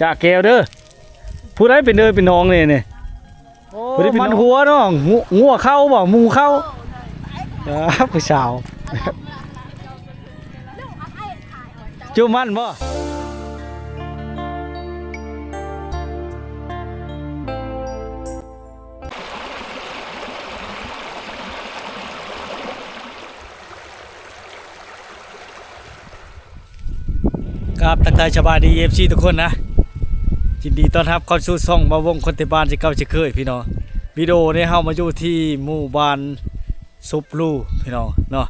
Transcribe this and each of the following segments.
ຈາກແກ້ວເດີ. ຜູ້ໃດເປັນເດີເປັນນ້ອງນີ້ນີ້? ໂອ້ ຜູ້ໃດເປັນນ້ອງ ມັນຫົວເນາະ. ງົວ ງົວເຂົ້າບໍ່? ໝູເຂົ້າ. ອ້າ ຜູ້ສາວ ຈຸມັນບໍ່? ກາບທັກທາຍສະບາຍດີ ເອັຟຊີ ທຸກຄົນນະ, ຍິນດີຕ້ອນຮັບເຂົ້າສູ່ຊ່ອງບ່າວວົງຄົນໄທບ້ານເຊັ່ນເກົ່າເຊັ່ນເຄີຍພີ່ນ້ອງ. ວິດີໂອນີ້ເຮົາມາຢູ່ທີ່ໝູ່ບ້ານ ສົບລູ ພີ່ນ້ອງເນາະ,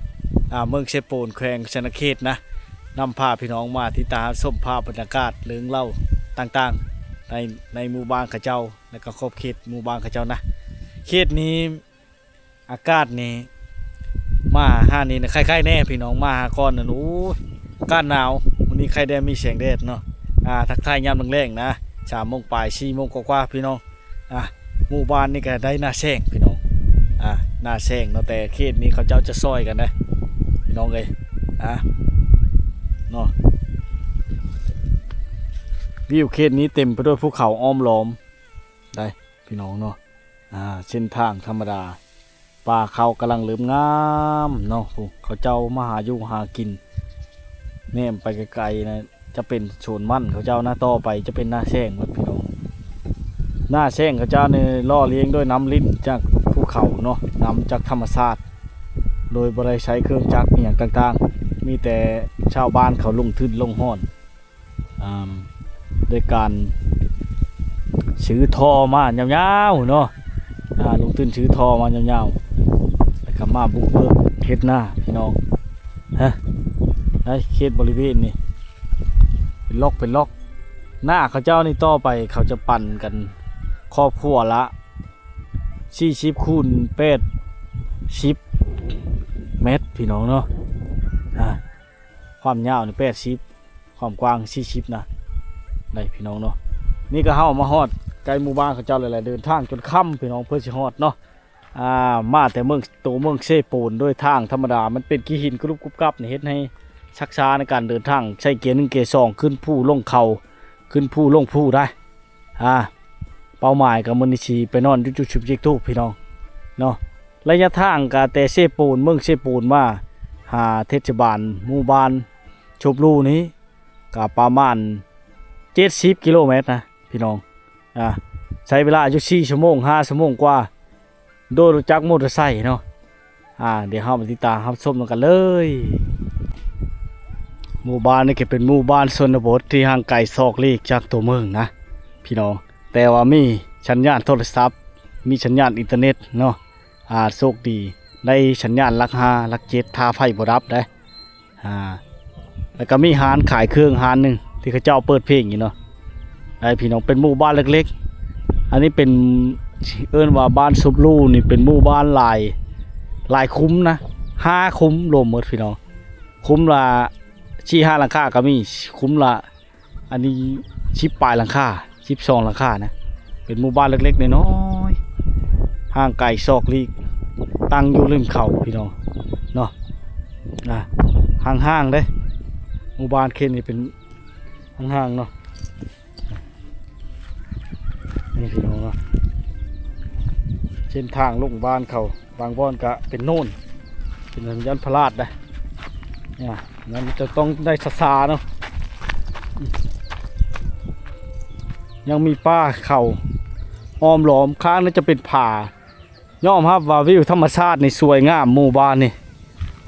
ອ່າ ເມືອງເຊໂປນ ແຂວງສະຫວັນນະເຂດນະ, ນຳພາພີ່ນ້ອງມາຕິດຕາມຊົມພາບບັນຍາກາດເລື່ອງເລົ່າຕ່າງໆ ໃນ ໃນໝູ່ບ້ານເຂົາເຈົ້າ ແລະກໍຂອບເຂດໝູ່ບ້ານເຂົາເຈົ້ານະ. ເຂດນີ້ ອາກາດນີ້ ມາຫານີ້ນະ ໄຄໆແດ່ພີ່ນ້ອງ, ມາຫາກ່ອນນັ້ນ ໂອ້ຍ ອາກາດໜາວ, ມື້ນີ້ໄຄແດ່ມີແສງແດດເນາະ. ອ່າ ທັກທາຍຍາມແລງໆນະ, ສາມໂມງປາຍ ສີ່ໂມງກວ່າໆ ພີ່ນ້ອງ. ອ່າ ໝູ່ບ້ານນີ້ກໍໄດ້ໜ້າແຊງພີ່ນ້ອງ, ອ່າ ໜ້າແຊງເນາະ, ແຕ່ເຂດນີ້ເຂົາເຈົ້າຈະຊອຍກັນນະ ພີ່ນ້ອງເອີຍ. ອ່າ ເນາະ ວິວເຂດນີ້ເຕັມໄປດ້ວຍພູເຂົາອ້ອມລ້ອມໄດ໋ ພີ່ນ້ອງເນາະ. ອ່າ ເສັ້ນທາງທຳມະດາ, ປ່າເຂົາກຳລັງເລີ່ມງາມເນາະ. ຜູ້ເຂົາເຈົ້າມາຫາຢູ່ຫາກິນ, ແນມໄປໄກໆນະ ຈະເປັນສວນມັນເຂົາເຈົ້ານະ, ຕໍ່ໄປຈະເປັນໜ້າແຊງໝົດພີ່ນ້ອງ. ໜ້າແຊງເຂົາເຈົ້ານີ້ຫຼໍ່ລ້ຽງດ້ວຍນ້ຳລິນຈາກພູເຂົາເນາະ, ນ້ຳຈາກທຳມະຊາດ ໂດຍບໍ່ໄດ້ໃຊ້ເຄື່ອງຈັກອີ່ຫຍັງຕ່າງໆ, ມີແຕ່ຊາວບ້ານເຂົາລົງທຶນລົງຮ້ອນ ອ່າ ໂດຍການຊື້ທໍ່ມາຍາວໆເນາະ, ອ່າ ລົງທຶນຊື້ທໍ່ມາຍາວໆ ແລ້ວກໍມາບຸກເບີກເຮັດນາພີ່ນ້ອງ. ຮະ ໃນເຂດບໍລິເວນນີ້ເປັນລັອກເປັນລັອກ, ນາເຂົາເຈົ້ານີ້ຕໍ່ໄປເຂົາຈະປັນກັນຄອບຄົວລະສີ່ສິບຄູນແປດສິບແມັດ ພີ່ນ້ອງເນາະ. ອ່າ ຄວາມຍາວນີ້ແປດສິບ, ຄວາມກວ້າງສີ່ສິບນະ ໄດ້ພີ່ນ້ອງເນາະ. ນີ້ກໍເຮົາມາຮອດໃກ້ໝູ່ບ້ານເຂົາເຈົ້າແລ້ວແຫຼະ, ເດີນທາງຈົນຄ່ຳພີ່ນ້ອງ ເພື່ອຊິຮອດເນາະ. ອ່າ ມາແຕ່ເມືອງ ໂຕເມືອງເຊໂປນໂດຍທາງທຳມະດາ ມັນເປັນຂີ້ຫີນກະລຸບກຸບກັບນີ້ ເຮັດໃຫ້ຊັກຊ້າໃນການເດີນທາງ, ໃຊ້ເກຍໜຶ່ງເກຍສອງ ຂຶ້ນພູລົງເຂົາ ຂຶ້ນພູລົງພູໄດ໋. ອ່າ ເປົ້າໝາຍກໍມື້ນີ້ຊິໄປນອນຢູ່ຈຸດຊຸບຈິກທູບພີ່ນ້ອງເນາະ. ໄລຍະທາງກໍແຕ່ເຊໂປນ ເມືອງເຊໂປນມາຫາເທດສະບານໝູ່ບ້ານສົບລູນີ້ ກໍປະມານເຈັດສິບກິໂລແມັດນະພີ່ນ້ອງ. ອ່າ ໃຊ້ເວລາຢູ່ສີ່ຊົ່ວໂມງ ຫ້າຊົ່ວໂມງກວ່າ ໂດຍລົດຈັກມໍເຕີໄຊເນາະ. ອ່າ ດຽວເຮົາມາຕິດຕາມຮັບຊົມນຳກັນເລີຍ. ໝູ່ບ້ານນີ້ກໍເປັນໝູ່ບ້ານຊົນນະບົດທີ່ຫ່າງໄກສອກຫຼີກຈາກຕົວເມືອງນະພີ່ນ້ອງ, ແຕ່ວ່າມີສັນຍານໂທລະສັບ ມີສັນຍານອິນເຕີເນັດເນາະ. ອ່າ ໂຊກດີໄດ້ສັນຍານຫຼັກຫ້າ ຫຼັກເຈັດ ຖ້າໄຟບໍ່ດັບເດ້. ອ່າ ແລ້ວກໍມີຮ້ານຂາຍເຄື່ອງຮ້ານໜຶ່ງທີ່ເຂົາເຈົ້າເປີດເພງຢູ່ເນາະ ໄດ້ພີ່ນ້ອງ. ເປັນໝູ່ບ້ານເລັກໆ, ອັນນີ້ເປັນ ເອີ້ນວ່າບ້ານສົບລູນີ້ເປັນໝູ່ບ້ານຫຼາຍ ຫຼາຍຄຸ້ມນະ, ຫ້າຄຸ້ມລວມໝົດພີ່ນ້ອງ. ຄຸ້ມລະສີ່ຫ້າຫຼັງຄາກໍມີ, ຄຸ້ມລະ ອັນນີ້ສິບປາຍຫຼັງຄາ ສິບສອງຫຼັງຄານະ. ເປັນໝູ່ບ້ານເລັກໆນ້ອຍໆ ຫ່າງໄກສອກຫຼີກ, ຕັ້ງຢູ່ລິມເຂົາພີ່ນ້ອງເນາະ. ອ່າ ຫ່າງໆເດ້, ໝູ່ບ້ານເຂດນີ້ເປັນຫ່າງໆເນາະ. ນີ້ພີ່ນ້ອງເນາະ, ເສັ້ນທາງລົງບ້ານເຂົາ ບາງບ່ອນກະເປັນໂນນ ເປັນສັນຍານພະລາດໄດ໋. ອ່າ ມັນຈະຕ້ອງໄດ້ຊ້າໆເນາະ. ຍັງມີປ່າເຂົາອ້ອມລ້ອມ, ຂ້າງນັ້ນຈະເປັນຜາ. ຍອມຮັບວ່າວິວທຳມະຊາດນີ້ສວຍງາມ, ໝູ່ບ້ານນີ້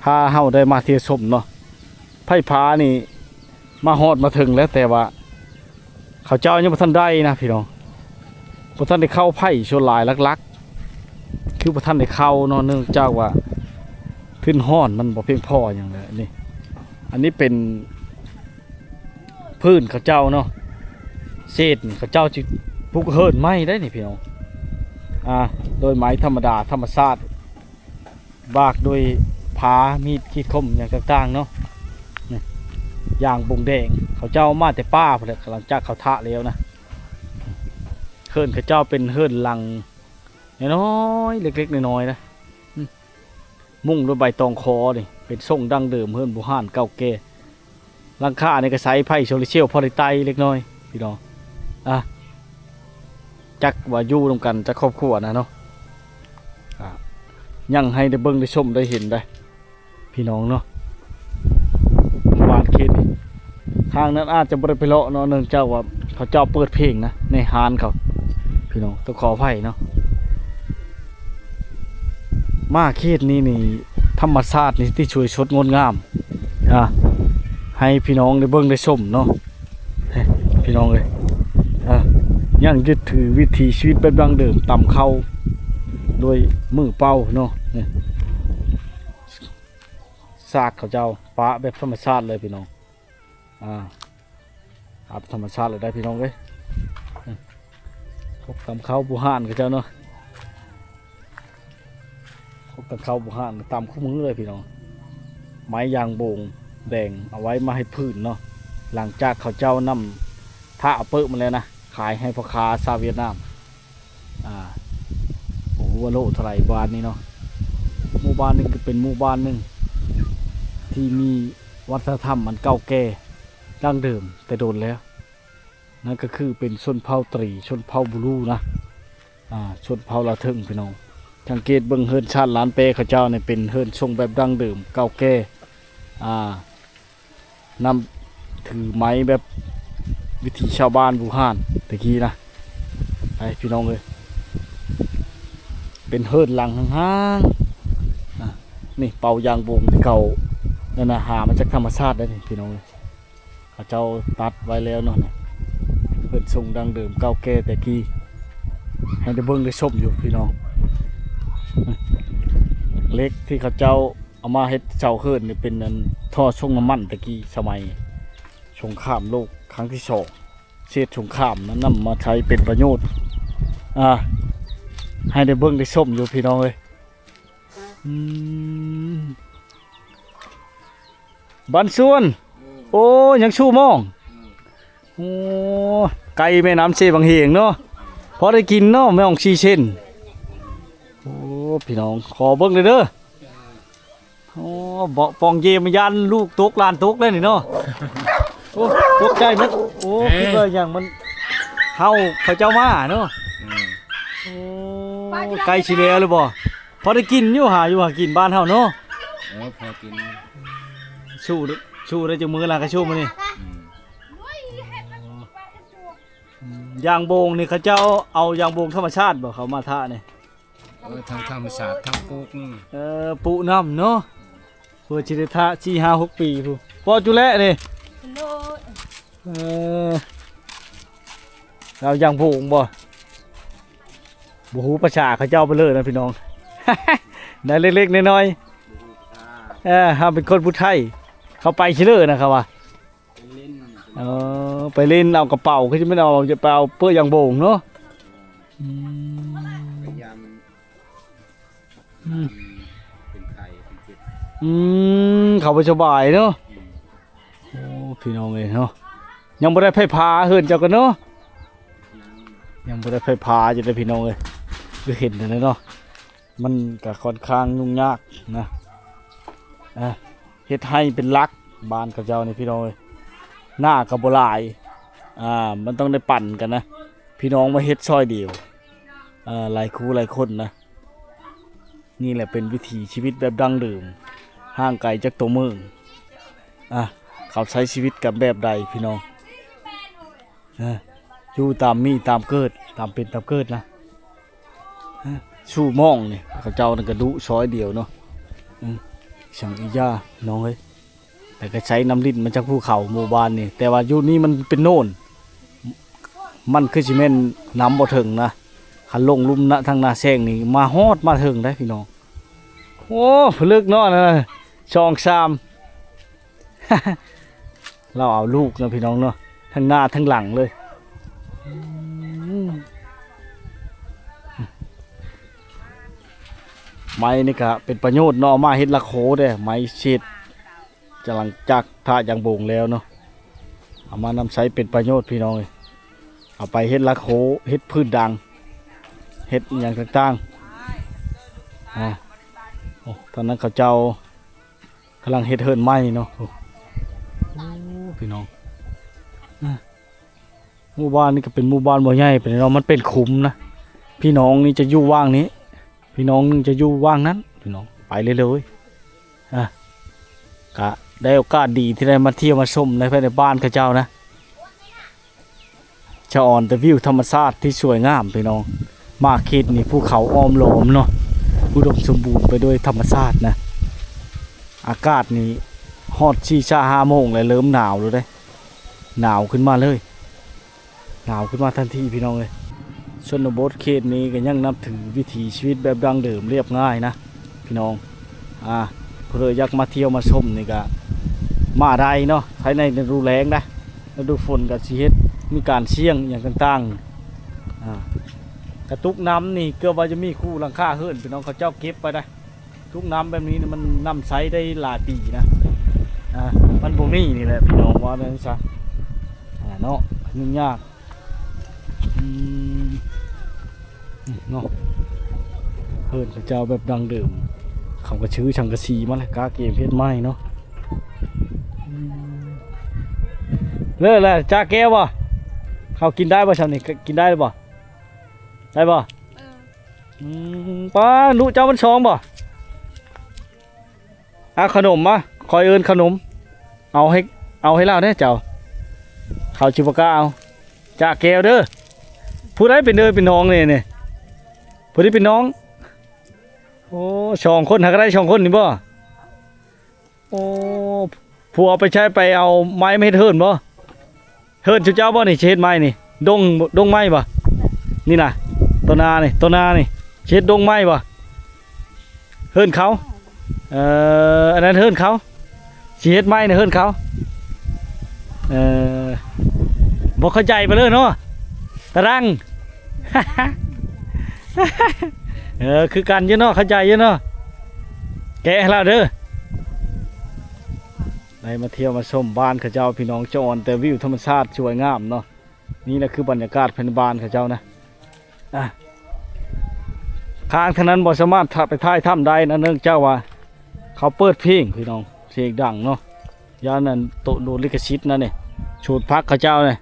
ຖ້າເຮົາໄດ້ມາທ່ຽວຊົມເນາະ. ໄຟຟ້ານີ້ມາຮອດມາເຖິງແລ້ວ, ແຕ່ວ່າເຂົາເຈົ້າຍັງບໍ່ທັນໄດ້ນະພີ່ນ້ອງ, ບໍ່ທັນໄດ້ເຂົ້າໄຟ. ສ່ວນຫຼາຍຫຼັກໆ ຄືບໍ່ທັນໄດ້ເຂົ້າເນາະ, ເນື່ອງຈາກວ່າທຶນຮອນມັນບໍ່ພຽງພໍຫຍັງແຫຼະ. ນີ້ ອັນນີ້ເປັນພື້ນເຂົາເຈົ້າເນາະ, ເສດນີ້ເຂົາເຈົ້າຊິປຸກເຮືອນໃໝ່ໄດ໋ນີ້ພີ່ນ້ອງ. ອ່າ ໂດຍໄມ້ທຳມະດາ ທຳມະຊາດ ບາກດ້ວຍພ້າ ມີດ ຂີດຄົມຫຍັງຕ່າງໆເນາະ. ນີ້ ຢາງບົງແດງ ເຂົາເຈົ້າມາແຕ່ປ່າພຸ້ນແຫຼະ, ຫຼັງຈາກເຂົາທະແລ້ວນະ. ເຮືອນເຂົາເຈົ້າເປັນເຮືອນຫຼັງນ້ອຍໆ ເລັກໆນ້ອຍໆນະ, ມຸງດ້ວຍໃບຕອງຄໍນີ້ ເປັນຊົງດັ້ງເດີມ ເຮືອນບູຮານເກົ່າແກ່. ຫຼັງຄານີ້ກໍໃຊ້ໄຟໂຊລາເຊວພໍໄດ້ໄຕ່ເລັກນ້ອຍພີ່ນ້ອງ. ອ່ະ ຈັກວ່າຢູ່ນຳກັນຈັກຄອບຄົວນະເນາະ ອ່າ ຍັງໃຫ້ໄດ້ເບິ່ງໄດ້ຊົມໄດ້ເຫັນໄດ໋ ພີ່ນ້ອງເນາະ ບ້ານເຂດນີ້ ທາງນັ້ນອາດຈະບໍ່ໄດ້ໄປເລາະເນາະ ເນື່ອງຈາກວ່າເຂົາເຈົ້າເປີດເພງນະ ໃນຮ້ານເຂົາ ພີ່ນ້ອງ ຕ້ອງຂໍອະໄພເນາະ ມາເຂດນີ້ນີ້ ທຳມະຊາດນີ້ທີ່ສວຍສົດງົດງາມ ອ່າ ໃຫ້ພີ່ນ້ອງໄດ້ເບິ່ງໄດ້ຊົມເນາະ ພີ່ນ້ອງເອີຍ ອ່າ ຍັງຍຶດຖືວິຖີຊີວິດແບບດັ້ງເດີມ ຕຳເຂົ້າດ້ວຍມືເປົ່າເນາະ ນີ້ ຊາກເຂົາເຈົ້າປະແບບທຳມະຊາດເລີຍພີ່ນ້ອງ ອ່າ ຕາມທຳມະຊາດເລີຍໄດ໋ພີ່ນ້ອງເອີຍ ຄົກຕຳເຂົ້າບູຮານເຂົາເຈົ້າເນາະ ຄົກຕຳເຂົ້າບູຮານຕຳຄູ່ມື້ເລີຍພີ່ນ້ອງ ໄມ້ຢາງໂບງແດງເອົາໄວ້ມາເຮັດຜືນເນາະ ຫຼັງຈາກເຂົາເຈົ້ານຳຖ້າເອົາເປິມາແລ້ວນະ ຂາຍໃຫ້ພໍ່ຄ້າຊາວຫວຽດນາມ ອ່າ ບໍ່ຮູ້ວ່າໂລເທົ່າໃດບ້ານນີ້ເນາະ ໝູ່ບ້ານນີ້ກໍເປັນໝູ່ບ້ານໜຶ່ງທີ່ມີວັດທະນະທຳອັນເກົ່າແກ່ດັ້ງເດີມແຕ່ດົນແລ້ວ ນັ້ນກໍຄືເປັນຊົນເຜົ່າຕຣີ ຊົນເຜົ່າບູລູນະ ອ່າ ຊົນເຜົ່າລາວເທິງພີ່ນ້ອງ ສັງເກດເບິ່ງເຮືອນຊານລານແປເຂົາເຈົ້ານີ້ເປັນເຮືອນຊົງແບບດັ້ງເດີມເກົ່າແກ່ ອ່າ ນຳຖືໄມ້ແບບວິຖີຊາວບ້ານບູຮານແຕ່ກີ້ນະ ໄປພີ່ນ້ອງເອີຍ ເປັນເຮືອນຫຼັງຫ່າງໆ ອ່າ ນີ້ເປົ່າຢາງໂບງທີ່ເກົ່ານັ້ນນະ ຫາມາຈາກທຳມະຊາດໄດ໋ນີ້ພີ່ນ້ອງເອີຍ ເຂົາເຈົ້າຕັດໄວ້ແລ້ວເນາະ ນີ້ເຮືອນຊົງດັ້ງເດີມເກົ່າແກ່ແຕ່ກີ້ ໃຫ້ໄດ້ເບິ່ງໄດ້ຊົມຢູ່ພີ່ນ້ອງ ເຫຼັກທີ່ເຂົາເຈົ້າ ເອົາມາເຮັດເສົາເຮືອນນີ້ເປັນອັນທໍ່ສົ່ງນ້ຳມັນແຕ່ກີ້ ສະໄໝສົງຄາມໂລກຄັ້ງທີສອງ ເສດສົງຄາມນະ ນຳມາໃຊ້ເປັນປະໂຫຍດ ອ່າ ໃຫ້ໄດ້ເບິ່ງໄດ້ຊົມຢູ່ພີ່ນ້ອງເອີຍ ອືມ ບ້ານສວນ ໂອ້ ຍັງຊູ່ມອງ ໂອ້ ໄກ່ແມ່ນ້ຳເຊບັງເຫງເນາະ ພໍໄດ້ກິນເນາະ ແມ່ອອງຊີເຊັນ ໂອ້ ພີ່ນ້ອງ ຂໍເບິ່ງແດ່ເດີ ໂອ້ ເບາະປ່ອງເຢມ ຢ້ານລູກຕົກຫຼານຕົກແລ້ວນີ້ເນາະ ໂອ້ ຕົກໃຈໝົດ ໂອ້ ເອີ ຄິດວ່າຫຍັງມັນ ເຮົາເຂົາເຈົ້າມາເນາະ ອືມ ໂອ້ ໃກ້ຊິແລ້ວຫຼືບໍ່ ພໍໄດ້ກິນຢູ່ ຫາຢູ່ຫາກິນບ້ານເຮົາເນາະ ໂອ້ ພໍກິນ ສູ້ ສູ້ໄດ້ຈັກມື້ລະ ກະສູ້ມື້ນີ້ ອືມ ຢາງໂບງນີ້ເຂົາເຈົ້າເອົາຢາງໂບງທຳມະຊາດບໍ່ ເຂົາມາທະນີ້ ເອີ ທັງທຳມະຊາດ ທັງປູກ ເອີ ປູກນຳເນາະ ເພື່ອຊິໄດ້ທະສີ່ຫ້າຫົກປີພຸ້ນ ພໍຈຸແລະນີ້ ເອີ ເອົາຢາງໂບງບໍ່ ບໍ່ຮູ້ພາສາເຂົາເຈົ້າໄປເລີຍນະພີ່ນ້ອງ ໄດ້ເລັກໆນ້ອຍໆ ເອີ ເຮົາເປັນຄົນຜູ້ໄທ ເຂົາໄປຊິເລີນະ ເຂົາວ່າ ໄປຫຼິ້ນ ເອີ ໄປຫຼິ້ນເອົາກະເປົາ ຄືຊິແມ່ນເອົາ ຈະໄປເອົາເປິ້ຍຢາງໂບງເນາະ ອືມ ໄປຢາມ ອືມ ເປັນໄຂ້ເປັນເຈັບ ອືມ ເຂົາບໍ່ສະບາຍເນາະ ອືມ ໂອ້ ພີ່ນ້ອງເອີຍເນາະ ຍັງບໍ່ໄດ້ໄຟຟ້າເຮືອນເຈົ້າກັນເນາະ ຍັງ ຍັງບໍ່ໄດ້ໄຟຟ້າຢູ່ເດ້ພີ່ນ້ອງເອີຍ ຄືເຫັນນັ້ນແຫຼະເນາະ ມັນກະຂ້ອນຂ້າງຫຍຸ້ງຍາກນະ ອ່າ ເຮັດໄຮ່ເປັນຫຼັກ ບ້ານເຂົາເຈົ້ານີ້ພີ່ນ້ອງເອີຍ ນາກະບໍ່ຫຼາຍ ອ່າ ມັນຕ້ອງໄດ້ປັນກັນນະ ພີ່ນ້ອງມາເຮັດຊ່ອຍດຽວ ອ່າ ຫຼາຍຄູ່ຫຼາຍຄົນນະ ນີ້ແຫຼະເປັນວິຖີຊີວິດແບບດັ້ງເດີມ ຫ່າງໄກຈາກຕົວເມືອງ ອ່າ ເຂົາໃຊ້ຊີວິດກັນແບບໃດພີ່ນ້ອງ? ເອີ ຢູ່ຕາມມີຕາມເກີດ ຕາມເປັນຕາມເກີດນະ ເອີ ຊູ່ມອງນີ້ ເຂົາເຈົ້ານັ້ນກະດຸຊອຍດຽວເນາະ ເອີ ສັງອີ່ຢ່ານ້ອງເອີຍ ແຕ່ກະໃຊ້ນ້ຳລິນມາຈາກພູເຂົາໝູ່ບ້ານນີ້ ແຕ່ວ່າຢູ່ນີ້ມັນເປັນໂນນ ມັນຄືຊິແມ່ນນ້ຳບໍ່ເຖິງນະ ຄັນລົງລຸ່ມນະ ທາງນາແຊງນີ້ ມາຮອດມາເຖິງໄດ໋ພີ່ນ້ອງ ໂອ້ ເລິກເນາະ ນັ້ນນະ ສອງ ສາມ ລາວເອົາລູກເນາະພີ່ນ້ອງເນາະ ທັງໜ້າທັງຫຼັງເລີຍ ໄມ້ນີ້ກະເປັນປະໂຫຍດເນາະ ເອົາມາເຮັດລະໂຄເດ້ ໄມ້ເສດ ຈະຫຼັງຈາກທະຢາງໂບງແລ້ວເນາະ ເອົາມານຳໃຊ້ເປັນປະໂຫຍດພີ່ນ້ອງເອີຍ ເອົາໄປເຮັດລະໂຄ ເຮັດພື້ນດັງ ເຮັດອີ່ຫຍັງຕ່າງໆ ອາ ໂອ້ ທາງນັ້ນເຂົາເຈົ້າ ກຳລັງເຮັດເຮືອນໃໝ່ເນາະ ໂອ້ ພີ່ນ້ອງ ອາ ໝູ່ບ້ານນີ້ກໍເປັນໝູ່ບ້ານບໍ່ໃຫຍ່ປານໃດເນາະ ມັນເປັນຂຸມນະ. ພີ່ນ້ອງນີ້ຈະຢູ່ຫວ່າງນີ້ ພີ່ນ້ອງໜຶ່ງຈະຢູ່ຫວ່າງນັ້ນ ພີ່ນ້ອງ ໄປເລື້ອຍໆ. ອ່ະ ກະໄດ້ໂອກາດດີທີ່ໄດ້ມາທ່ຽວມາຊົມໃນ ພາຍໃນບ້ານເຂົາເຈົ້ານະ. ສະອອນແຕ່ວິວທຳມະຊາດທີ່ສວຍງາມ ພີ່ນ້ອງ. ມາເຂດນີ້ພູເຂົາອ້ອມລ້ອມເນາະ ອຸດົມສົມບູນໄປດ້ວຍທຳມະຊາດນະ. ອາກາດນີ້ຮອດສີ່ສາມຫ້າໂມງແລ້ວ ເລີ່ມໜາວແລ້ວເດ້ ໜາວຂຶ້ນມາເລີຍ ໜາວຂຶ້ນມາທັນທີ ພີ່ນ້ອງເອີຍ. ຊົນນະບົດເຂດນີ້ກໍຍັງນັບຖືວິຖີຊີວິດແບບດັ້ງເດີມລຽບງ່າຍນະ ພີ່ນ້ອງ. ອ່າ ຜູ້ໃດຢາກມາທ່ຽວມາຊົມນີ້ກໍມາໄດ້ເນາະ ພາຍໃນລະດູແລ້ງນະ. ລະດູຝົນກໍຊິເຮັດ ມີການສ່ຽງອີ່ຫຍັງຕ່າງໆ. ອ່າ ກະຕຸກນ້ຳນີ້ເກືອບວ່າຈະມີຄູ່ຫຼັງຄາເຮືອນ ພີ່ນ້ອງ ເຂົາເຈົ້າເກັບໄປໄດ໋. ຕຸກນ້ຳແບບນີ້ມັນນຳໃຊ້ໄດ້ຫຼາຍປີນະ. ອ່າ ມັນບໍ່ມີນີ້ແຫຼະ ພີ່ນ້ອງ ວ່າແນວນັ້ນຊະ. ອ່າ ເນາະ ຫຍຸ້ງຍາກ. ອືມ ເນາະ ເຮືອນເຂົາເຈົ້າແບບດັ້ງເດີມ ເຂົາກໍຊື້ສັງກະສີມາແລ້ວ ກະເກມເຮັດໃໝ່ເນາະ. ອືມ ເລີກແລ້ວ ຈາແກ້ວບໍ່? ເຮົາກິນໄດ້ບໍ່ຊ່ຳນີ້? ກິນໄດ້ບໍ່? ໄດ້ບໍ່? ເອີ ອືມ ປ້າ ລູກເຈົ້າມັນຊອງບໍ່? ເອົາຂະໜົມມາ ຂ້ອຍເອີ້ນຂະໜົມ ເອົາໃຫ້ ເອົາໃຫ້ລາວແດ່ເຈົ້າ. ເຂົາຊິບໍ່ກ້າເອົາ ຈາແກ້ວເດີ. ຜູ້ໃດເປັນເດີເປັນນ້ອງນີ້ ນີ້ ຜູ້ໃດເປັນນ້ອງ? ໂອ້ ສອງຄົນ ຫາກະໄດ້ສອງຄົນນີ້ບໍ່? ໂອ້ ຜົວໄປໃຊ້ ໄປເອົາໄມ້ມາເຮັດເຮືອນບໍ່? ເຮືອນຊຸເຈົ້າບໍ່ນີ້ ຊິເຮັດໄມ້ນີ້? ດົງ ດົງໄມ້ບໍ່? ນີ້ນະ ຕໍ່ໜ້ານີ້ ຕໍ່ໜ້ານີ້ ຊິເຮັດດົງໄມ້ບໍ່? ເຮືອນເຂົາ ເອີ ອັນນັ້ນເຮືອນເຂົາ ຊິເຮັດໄມ້ນະ ເຮືອນເຂົາ. ເອີ ບໍ່ເຂົ້າໃຈໄປເລີຍເນາະ ຕາດັງ. ເອີ ຄືກັນຢູ່ເນາະ ເຂົ້າໃຈຢູ່ເນາະ ແກະໃຫ້ລາວເດີ. ໄດ້ມາທ່ຽວມາຊົມບ້ານເຂົາເຈົ້າ ພີ່ນ້ອງ ຈະອອນແຕ່ວິວທຳມະຊາດສວຍງາມເນາະ. ນີ້ແຫຼະຄືບັນຍາກາດພາຍໃນບ້ານເຂົາເຈົ້ານະ. ອ່ະ ຂ້າງທາງນັ້ນບໍ່ສາມາດ ໄປຖ່າຍທຳໄດ້ນະ ເນື່ອງຈາກວ່າເຂົາເປີດເພງ ພີ່ນ້ອງ ເພງດັງເນາະ ຢ້ານນັ້ນໂຕະໂດນລິຂະສິດນະ. ນີ້ສວນຜັກເຂົາເຈົ້ານີ້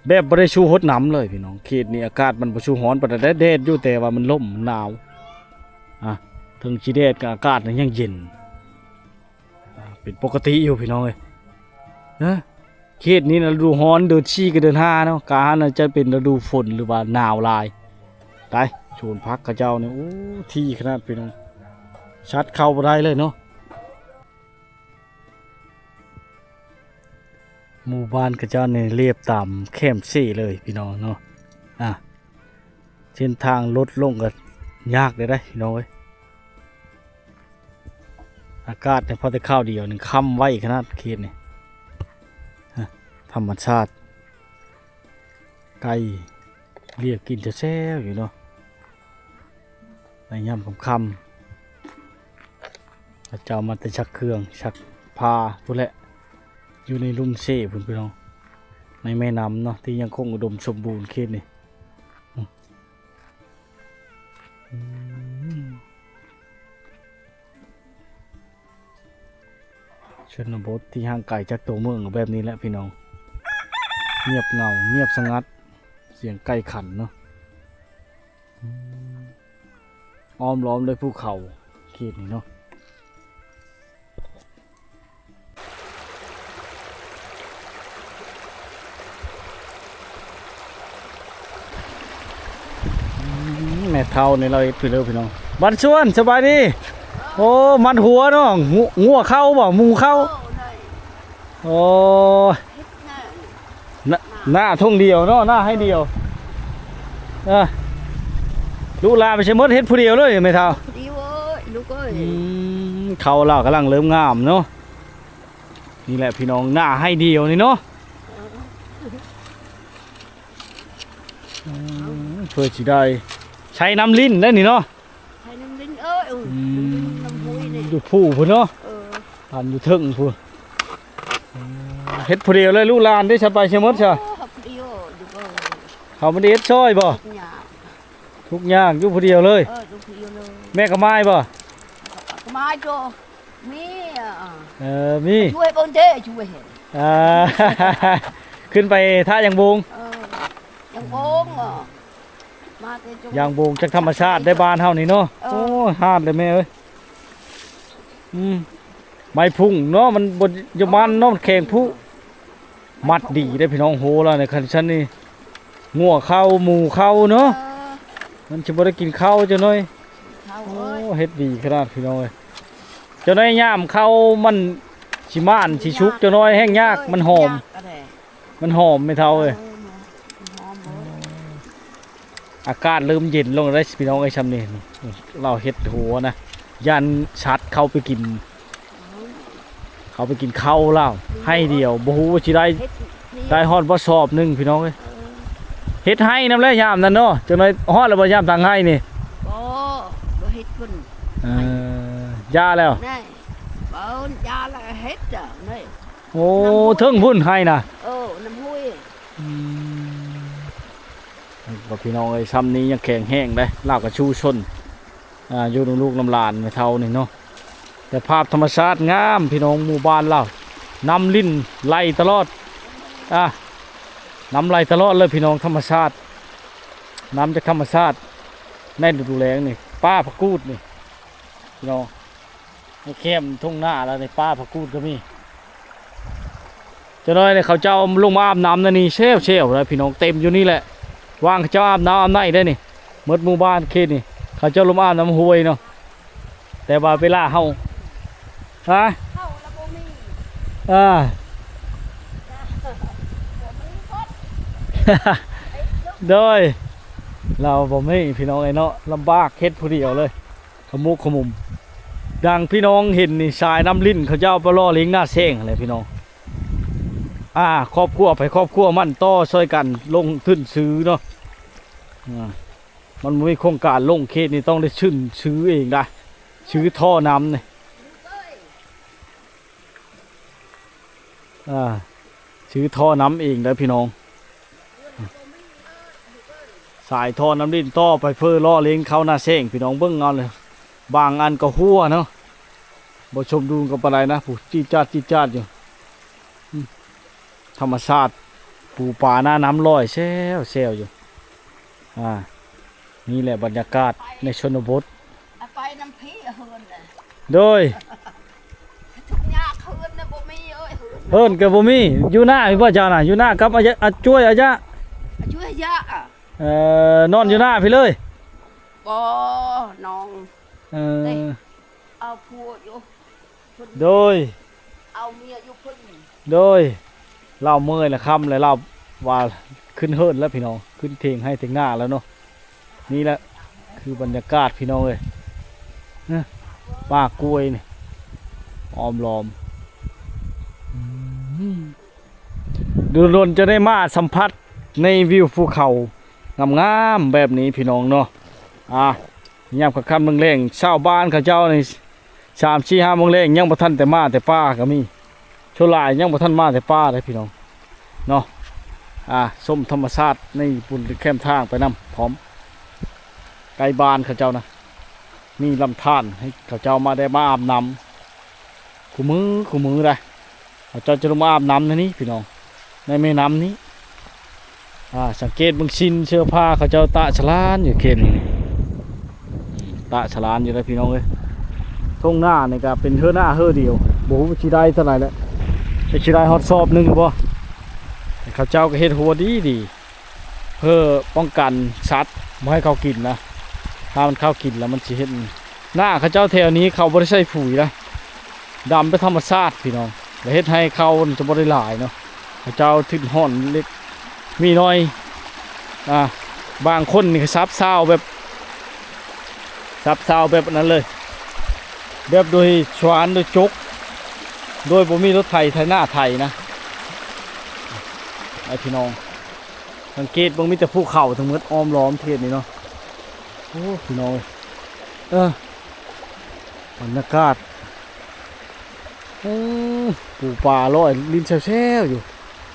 ແບບບໍ່ໄດ້ສູ້ຫົດນ້ຳເລີຍ ພີ່ນ້ອງ. ເຂດນີ້ອາກາດມັນບໍ່ສູ້ຮ້ອນປານໃດ ແດດຢູ່ ແຕ່ວ່າມັນລົມ ມັນໜາວ. ອ່ະ ເຖິງຊິແດດກໍອາກາດຍັງເຢັນ ອ່າ ເປັນປົກກະຕິຢູ່ ພີ່ນ້ອງເອີຍ. ເນາະ ເຂດນີ້ນະ ລະດູຮ້ອນເດືອນສີ່ກັບເດືອນຫ້າເນາະ ການນັ້ນຈະເປັນລະດູຝົນ ຫຼືວ່າໜາວຫຼາຍ. ໄປ ສວນຜັກເຂົາເຈົ້ານີ້ ໂອ້ ທີ່ຂະໜາດ ພີ່ນ້ອງ ສັດເຂົ້າບໍ່ໄດ້ເລີຍເນາະ. ໝູ່ບ້ານເຂົາເຈົ້ານີ້ລຽບຕາມແຄມເຊເລີຍ ພີ່ນ້ອງເນາະ. ອ່າ ເສັ້ນທາງລົດລົງກໍຍາກເດ້ ພີ່ນ້ອງເອີຍ. ອາກາດນີ້ພໍແຕ່ຄາວດຽວໜຶ່ງ ຄ່ຳໄວຂະໜາດເຂດນີ້. ຮະ ທຳມະຊາດ ໄກ່ລຽກກິນແຊວໆຢູ່ເນາະ ໃນຍາມຄ່ຳໆ. ເຂົາເຈົ້າມາແຕ່ຊັກເຄື່ອງຊັກຜ້າພຸ້ນແຫຼະ ຢູ່ໃນລຸ່ມເຊພຸ້ນ ພີ່ນ້ອງ ໃນແມ່ນ້ຳເນາະ ທີ່ຍັງຄົງອຸດົມສົມບູນເຂດນີ້. ອືມ ຊົນນະບົດທີ່ຫ່າງໄກຈາກຕົວເມືອງກໍແບບນີ້ແຫຼະ ພີ່ນ້ອງ ງຽບເຫງົາ ງຽບສະຫງັດ ສຽງໄກ່ຂັນເນາະ. ອືມ ອ້ອມລ້ອມດ້ວຍພູເຂົາເຂດນີ້ເນາະ. ອືມ ແມ່ເຖົ້ານີ້ລາວເຮັດຜູ້ເດີ ພີ່ນ້ອງ. ບັນຊວນ ສະບາຍດີ. ໂອ້ ມັດຫົວເນາະ ງົວ ງົວເຂົ້າບໍ່? ໝູເຂົ້າ. ໂອ້ ນາ ນາທົ່ງດຽວເນາະ ນາໄຮ່ດຽວ. ເອີ ລູກຫຼານໄປໃສໝົດ? ເຮັດຜູ້ດຽວເລີຍແມ່ເຖົ້າ. ດີໂວ້ຍ ລູກເອີຍ. ອືມ ເຂົ້າລາວກຳລັງເລີ່ມງາມເນາະ. ນີ້ແຫຼະ ພີ່ນ້ອງ ນາໄຮ່ດຽວນີ້ເນາະ. ອືມ ເພື່ອຊິໄດ້ໃຊ້ນ້ຳລິນໄດ້ນີ້ເນາະ. ໃຊ້ນ້ຳລິນເອີຍ. ອືມ ນ້ຳຫ້ວຍນີ້ ຢູ່ພູພຸ້ນເນາະ. ເອີ ອັນຢູ່ເທິງພຸ້ນ. ອືມ ເຮັດຜູ້ດຽວເລີຍ ລູກຫຼານເດ້ ສະບາຍເສຍໝົດຊະ. ໂອ້ ເຮົາຜູ້ດຽວ ລູກເອີຍ. ເຂົາບໍ່ໄດ້ເຮັດຊ່ອຍບໍ່? ຍາກ ທຸກຍາກ ຢູ່ຜູ້ດຽວເລີຍ. ເອີ ຢູ່ຜູ້ດຽວເລີຍ. ແມ່ກໍມາບໍ່? ກໍມາໂຕ ມີ ເອີ ມີ ຊ່ວຍເບິ່ງເດ້ ຊ່ວຍເຫັນ. ອ່າ ຄື ຂຶ້ນໄປທ່າຢາງໂບງ ເອີ ຢາງໂບງ ເອີ ມາແຕ່ຢາງໂບງ ຈາກທຳມະຊາດໄດ້ ບ້ານເຮົານີ້ເນາະ. ເອີ ໂອ້ຍ ຮາດເລີຍແມ່ເອີຍ. ອືມ ໄມ້ພຸ້ງເນາະ ມັນບໍ່ຢາກມັນເນາະ ມັນແຂງພຸ ມັດດີເດ້ພີ່ນ້ອງ. ໂຫ ລະໃນຄັນຊັ້ນນີ້ ງົວເຂົ້າ ໝູເຂົ້າເນາະ ເອີ ມັນຊິບໍ່ໄດ້ກິນເຂົ້າຈັກໜ້ອຍ. ເຂົ້າ ໂອ້ ເອີຍ ເຮັດດີຂະໜາດພີ່ນ້ອງເອີຍ. ຈັກໜ້ອຍຍາມເຂົ້າມັນຊິໝານຊິສຸກ ເອີ ຈັກໜ້ອຍແຮ່ງຍາກ ເອີ ມັນຫອມ ຍາກ ມັນຫອມແມ່ເຖົ້າເອີຍ. ເອີ ມັນຫອມເລີຍ. ອາກາດເລີ່ມເຢັນລົງແລ້ວພີ່ນ້ອງເອີຍ. ຊ່ຳນີ້ລາວເຮັດຫົວນະ ຢ້ານສັດເຂົ້າໄປກິນ ເຂົ້າໄປກິນເຂົ້າລາວ ໄຮ່ດຽວ ບໍ່ຮູ້ວ່າຊິໄດ້ ເຮັດ ໄດ້ຮອດບໍ່ສອບໜຶ່ງພີ່ນ້ອງເອີຍ. ເອີ ເຮັດໄຮ່ນຳແຫຼະຍາມນັ້ນເນາະ. ຈັກໜ້ອຍຮອດແລ້ວບໍ່ຍາມທາງໄຮ່ນີ້? ບໍ່ ບໍ່ເຮັດພຸ້ນ. ເອີ ຢ່າແລ້ວ ແນ່ ບໍ່ ຢ່າແລ້ວ ເຮັດເດີ ນີ້. ໂອ້ ເທິງພຸ້ນໄຮ່ນະ. ເອີ ນ້ຳຫ້ວຍ. ອືມ ວ່າພີ່ນ້ອງເອີຍ ຊ່ຳນີ້ຍັງແຂງແຮງເດ້ ລາວກໍຊູຊົນ ອ່າ ຢູ່ນຳລູກນຳຫຼານແມ່ເຖົ້ານີ້ເນາະ. ແຕ່ພາບທຳມະຊາດງາມພີ່ນ້ອງ ໝູ່ບ້ານລາວ ນ້ຳລິນໄຫຼຕະຫຼອດ ອ່າ ນ້ຳໄຫຼຕະຫຼອດເລີຍພີ່ນ້ອງ. ທຳມະຊາດ ນ້ຳຈາກທຳມະຊາດ ໃນລະດູແລ້ງນີ້ ປ່າຜັກກູດນີ້ພີ່ນ້ອງ. ໃນແຄມທົ່ງນາລະໃນປ່າຜັກກູດກໍມີ. ຈັກໜ້ອຍນີ້ເຂົາເຈົ້າລົງມາອາບນ້ຳໃນນີ້ແຊວໆ ນະພີ່ນ້ອງ ເຕັມຢູ່ນີ້ແຫຼະ. ວ່າງເຂົາເຈົ້າອາບນ້ຳອາບໃນໄດ້ນີ້ ໝົດໝູ່ບ້ານເຂດນີ້ ເຂົາເຈົ້າລົງມາອາບນ້ຳຫ້ວຍເນາະ. ແຕ່ວ່າເວລາເຮົາ ຮະ ເຂົ້າລະບໍ່ມີ ອ່າ ບໍ່ມີຄົນ ໂດຍ ລາວບໍ່ມີພີ່ນ້ອງເອີຍເນາະ ລຳບາກເຮັດຜູ້ດຽວເລີຍ. ຂະມຸກຂະມຸມ ດັ່ງພີ່ນ້ອງເຫັນນີ້ ສາຍນ້ຳລິນເຂົາເຈົ້າໄປຫຼໍ່ລ້ຽງໜ້າແຊງຫັ້ນແຫຼະພີ່ນ້ອງ. ອ່າ ຄອບຄົວໄປຄອບຄົວມັນ ຕໍ່ຊ່ອຍກັນລົງທຶນຊື້ເນາະ. ອ່າ ມັນບໍ່ມີໂຄງການລົງເຂດນີ້ ຕ້ອງໄດ້ຊື້ ຊື້ເອງດາ ຊື້ທໍ່ນ້ຳນີ້. ອ່າ ຊື້ທໍ່ນ້ຳເອງເດີພີ່ນ້ອງ. ສາຍທໍ່ນ້ຳລິນຕໍ່ໄປເຟີຫຼໍ່ລ້ຽງເຂົ້າໜ້າແຊງ ພີ່ນ້ອງເບິ່ງເອົາເລີຍ. ບາງອັນກໍຮົ່ວເນາະ ບໍ່ສົມດຸນກັນປານໃດນະ ຜູ້ຈີດຈາດຈີດຈາດຢູ່. ອືມ ທຳມະຊາດ ປູປາໜ້ານ້ຳລອຍແຊວໆຢູ່. ອ່າ ນີ້ແຫຼະບັນຍາກາດໃນຊົນນະບົດ. ເອົາໄປນຳພີ່ເຮືອນນະ ໂດຍ ທຸກຍາກເຮືອນນະບໍ່ມີເອີຍ ເຮືອນ ເຮືອນກໍບໍ່ມີ. ຢູ່ໜ້າພີ່ບໍ່ເຈົ້ານະ ຢູ່ໜ້າກັບອາຍະ ອາ ຈວຍອາຍະ ອາ ຈວຍອາຍະ ເອີ ນອນຢູ່ໜ້າພີ່ເລີຍ. ບໍ່ ນ້ອງ ເອີ ເອົາຜົວຢູ່ ໂດຍ ເອົາເມຍຢູ່ພຸ້ນ. ໂດຍ ລາວເມື່ອຍລະຄ່ຳລະ ລາວວ່າຂຶ້ນເຮືອນແລ້ວພີ່ນ້ອງ ຂຶ້ນຖຽງໄຮ່ຖຽງນາແລ້ວເນາະ. ນີ້ແຫຼະຄືບັນຍາກາດພີ່ນ້ອງເອີຍ ນະ ປ່າກ້ວຍນີ້ອ້ອມລ້ອມ. ອືມ ດົນໆຈະໄດ້ມາສຳຜັດໃນວິວພູເຂົາງາມໆແບບນີ້ພີ່ນ້ອງເນາະ. ອ່າ ຍາມຄ່ຳໆແລງໆ ຊາວບ້ານເຂົາເຈົ້ານີ້ ສາມສີ່ຫ້າໂມງແລງ ຍັງບໍ່ທັນແຕ່ມາແຕ່ປ່າກໍມີ. ສ່ວນຫຼາຍຍັງບໍ່ທັນມາແຕ່ປ່າເດ້ພີ່ນ້ອງເນາະ. ອ່າ ຊົມທຳມະຊາດໃນບຸນແຄມທາງໄປນຳພ້ອມ ໃກ້ບ້ານເຂົາເຈົ້ານະ ມີລຳທານໃຫ້ເຂົາເຈົ້າມາໄດ້ມາອາບນ້ຳຄູ່ມື້ຄູ່ມື້ໄດ໋. ເຂົາເຈົ້າຈະລົງມາອາບນ້ຳໃນນີ້ພີ່ນ້ອງ ໃນແມ່ນ້ຳນີ້. ອ່າ ສັງເກດເບິ່ງຊິ້ນເສື້ອຜ້າເຂົາເຈົ້າຕະສະຫຼານຢູ່ເຂດນີ້ ອືມ ຕະສະຫຼານຢູ່ເດ້ພີ່ນ້ອງເອີຍ. ທົ່ງນານີ້ກໍເປັນເຮືອນາເຮືອດຽວ ບໍ່ຮູ້ຊິໄດ້ເທົ່າໃດແຫຼະ ຊິໄດ້ຮອດສອບໜຶ່ງບໍ່. ເຂົາເຈົ້າກໍເຮັດຮົ້ວດີໆ ເພື່ອປ້ອງກັນສັດບໍ່ໃຫ້ເຂົ້າກິນນະ ຖ້າມັນເຂົ້າກິນແລ້ວມັນຊິເຮັດ ນາເຂົາເຈົ້າແຖວນີ້ເຂົາບໍ່ໄດ້ໃສ່ປຸ໋ຍນະ ດຳແບບທຳມະຊາດພີ່ນ້ອງ ແລະເຮັດໃຫ້ເຂົ້າຈະບໍ່ໄດ້ຫຼາຍເນາະ. ເຂົາເຈົ້າທຶນຮ່ອນເລັກມີນ້ອຍ ອ່າ ບາງຄົນນີ້ກໍສັບຊາວແບບ ສັບຊາວແບບນັ້ນເລີຍ ແບບໂດຍສວານໂດຍຈົກ ໂດຍບໍ່ມີລົດໄຖໄຖນາໄຖນະ ໃຫ້ພີ່ນ້ອງ ສັງເກດເບິ່ງ ມີແຕ່ພູເຂົາທັງໝົດອ້ອມລ້ອມເຂດນີ້ເນາະ. ໂອ້ ພີ່ນ້ອງເອີຍ ເອີ ບັນຍາກາດ ໂອ້ ປູປາລອຍລິ້ນແຊວໆຢູ່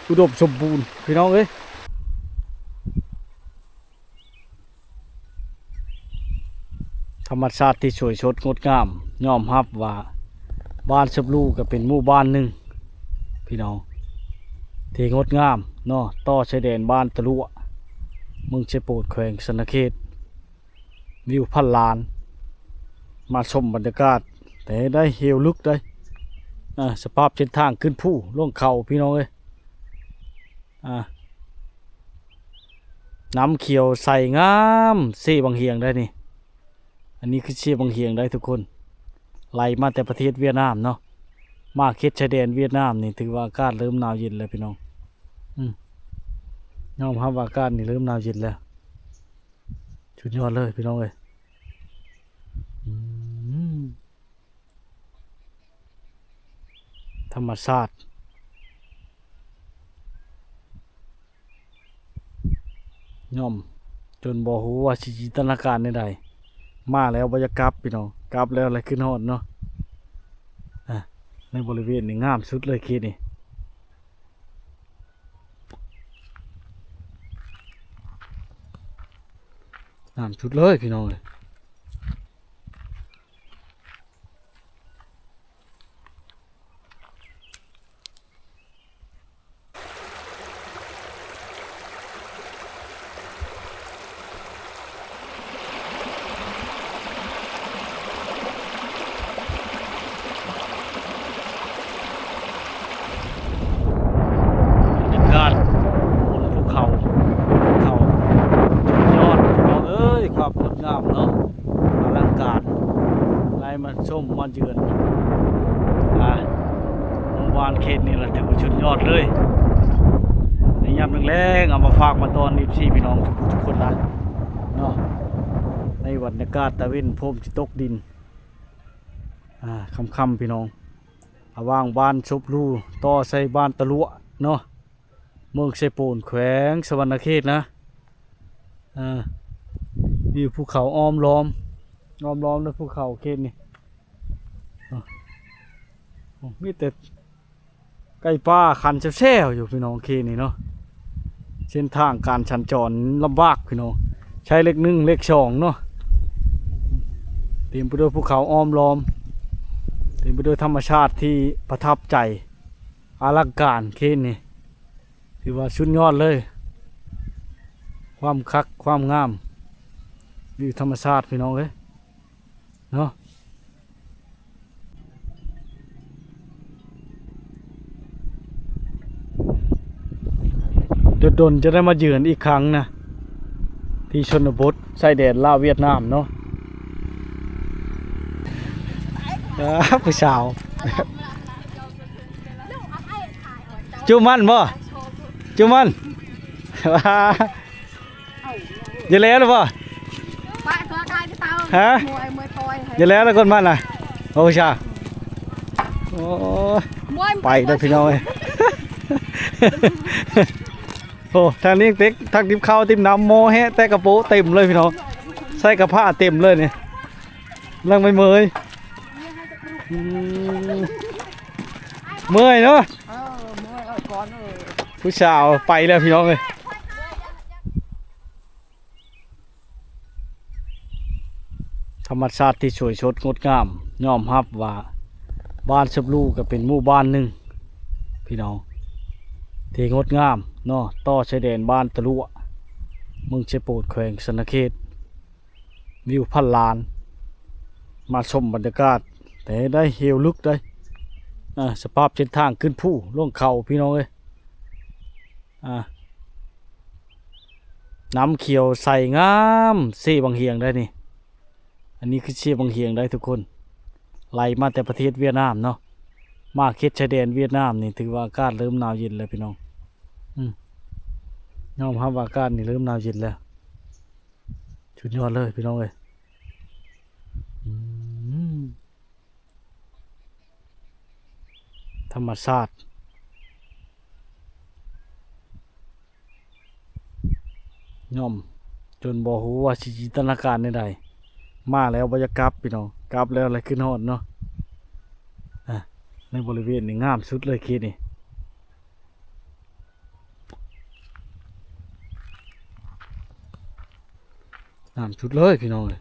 ອຸດົມສົມບູນ ພີ່ນ້ອງເອີຍ. ທຳມະຊາດທີ່ສວຍສົດງົດງາມ ຍອມຮັບວ່າບ້ານຊຶບລູກໍເປັນໝູ່ບ້ານໜຶ່ງ ພີ່ນ້ອງ ທີ່ງົດງາມ ເນາະ ຕໍ່ຊາຍແດນບ້ານຕະຫຼວະ ເມືອງເຊໂປນ ແຂວງສະຫວັນນະເຂດ. ວິວພັນລ້ານ ມາຊົມບັນຍາກາດ ແຕ່ໄດ້ເຫວເລິກໄດ໋. ອ່າ ສະພາບເສັ້ນທາງຂຶ້ນພູລົງເຂົາ ພີ່ນ້ອງເອີຍ. ອ່າ ນ້ຳຂຽວໃສງາມ ເຊບັງຫຽງໄດ໋ນີ້. ອັນນີ້ຄືເຊບັງຫຽງໄດ໋ທຸກຄົນ ໄຫຼມາແຕ່ປະເທດຫວຽດນາມເນາະ ມາເຂດຊາຍແດນຫວຽດນາມນີ້ ຖືວ່າອາກາດເລີ່ມໜາວເຢັນແລ້ວພີ່ນ້ອງ. ອືມ ຍອມຮັບວ່າອາກາດນີ້ເລີ່ມໜາວເຢັນແລ້ວ ສຸດຍອດເລີຍພີ່ນ້ອງເອີຍ. ອືມ ທຳມະຊາດ ຍ່ອມຈົນບໍ່ຮູ້ວ່າຊິຈິນຕະນາການແນວໃດ. ມາແລ້ວບໍ່ຢາກກັບພີ່ນ້ອງ ກັບແລ້ວລະຄຶດຮອດເນາະ. ອ່າ ໃນບໍລິເວນນີ້ງາມສຸດເລີຍເຂດນີ້ ງາມສຸດເລີຍພີ່ນ້ອງເອີຍ. ບັນຍາກາດບົນພູເຂົາ ພູເຂົາ ສຸດຍອດພີ່ນ້ອງເອີຍ ຄວາມງົດງາມເນາະ ອະລັງການ. ໄດ້ມາຊົມມາເຢືອນ ອ່າ ເມືອງວານເຂດນີ້ລະຖືວ່າສຸດຍອດເລີຍ. ໃນຍາມແລງໆ ເອົາມາຝາກມາຕ້ອນ ເອັຟຊີ ພີ່ນ້ອງທຸກໆຄົນນະເນາະ ໃນບັນຍາກາດຕາເວັນພົມຊິຕົກດິນ ອ່າ ຄ່ຳໆ ພີ່ນ້ອງ ລະຫວ່າງບ້ານສົບລູຕໍ່ໃສ່ບ້ານຕະຫຼວະເນາະ ເມືອງເຊໂປນ ແຂວງສະຫວັນນະເຂດນະ. ອ່າ ວິວພູເຂົາອ້ອມລ້ອມ ອ້ອມລ້ອມດ້ວຍພູເຂົາເຂດນີ້. ໂອ້ ມີແຕ່ໄກ່ປ່າຄັນແຊວໆຢູ່ພີ່ນ້ອງ ເຂດນີ້ເນາະ. ເສັ້ນທາງການສັນຈອນລຳບາກພີ່ນ້ອງ ໃຊ້ເລກໜຶ່ງເລກສອງເນາະ. ເຕັມໄປດ້ວຍພູເຂົາອ້ອມລ້ອມ ເຕັມໄປດ້ວຍທຳມະຊາດທີ່ປະທັບໃຈ ອະລັງການເຂດນີ້ ຖືວ່າສຸດຍອດເລີຍ ຄວາມຄັກຄວາມງາມ ວິວທຳມະຊາດພີ່ນ້ອງເອີຍເນາະ. ດົນໆ ຈະໄດ້ມາເຢືອນອີກຄັ້ງນະ ທີ່ຊົນນະບົດຊາຍແດນລາວຫວຽດນາມເນາະ. ອ່າ ຜູ້ສາວ ຈູບມັນບໍ່? ຈູບມັນ. ຢ່າແລ້ວຫຼືບໍ່? ປະ ເພື່ອກາຍເຕົາ ຮະ? ມວຍ ມວຍຕ່ອຍ ຢ່າແລ້ວລະ ຄົນມັນນະ. ໂອ້ຊາ ໂອ້ຍ ມວຍ ໄປເດີພີ່ນ້ອງເອີຍ. ໂອ້ ທາງນີ້ເຕັກ ທັງຕິບເຂົ້າຕິບນ້ຳ ໝໍ້ແຮະ ແຕ່ກະໂປະເຕັມເລີຍພີ່ນ້ອງ ໃສ່ກະພ້າເຕັມເລີຍນີ້. ລັງໄປເມີຍ ອືມ ເມື່ອຍເນາະ. ເອີ ເມື່ອຍ ເອີ ກ່ອນ ເອີ ຜູ້ສາວໄປແລ້ວພີ່ນ້ອງເອີຍ. ທຳມະຊາດທີ່ສວຍສົດງົດງາມ ຍອມຮັບວ່າບ້ານສົບລູກະເປັນໝູ່ບ້ານໜຶ່ງພີ່ນ້ອງ ທີ່ງົດງາມເນາະ ຕໍ່ຊາຍແດນບ້ານຕະຫຼວະ ເມືອງເຊໂປນ ແຂວງສະຫວັນນະເຂດ. ວິວພັນລ້ານ ມາຊົມບັນຍາກາດ ແຕ່ໄດ້ເຫວເລິກໄດ໋. ອ່າ ສະພາບເສັ້ນທາງຂຶ້ນພູລົງເຂົາ ພີ່ນ້ອງເອີຍ. ອ່າ ນ້ຳຂຽວໃສງາມ ເຊບັງຫຽງໄດ໋ນີ້. ອັນນີ້ຄືເຊບັງຫຽງໄດ໋ທຸກຄົນ ໄຫຼມາແຕ່ປະເທດຫວຽດນາມເນາະ ມາເຂດຊາຍແດນຫວຽດນາມນີ້ ຖືວ່າອາກາດເລີ່ມໜາວເຢັນແລ້ວພີ່ນ້ອງ. ອືມ ຍອມຮັບວ່າອາກາດນີ້ເລີ່ມໜາວເຢັນແລ້ວ. ສຸດຍອດເລີຍພີ່ນ້ອງເອີຍ. ອືມ ທຳມະຊາດ ຍ່ອມຈົນບໍ່ຮູ້ວ່າຊິຈິນຕະນາການແນວໃດ. ມາແລ້ວບໍ່ຢາກກັບພີ່ນ້ອງ ກັບແລ້ວລະຄຶດຮອດເນາະ. ອ່າ ໃນບໍລິເວນນີ້ງາມສຸດເລີຍເຂດນີ້. ງາມສຸດເລີຍພີ່ນ້ອງເອີຍ.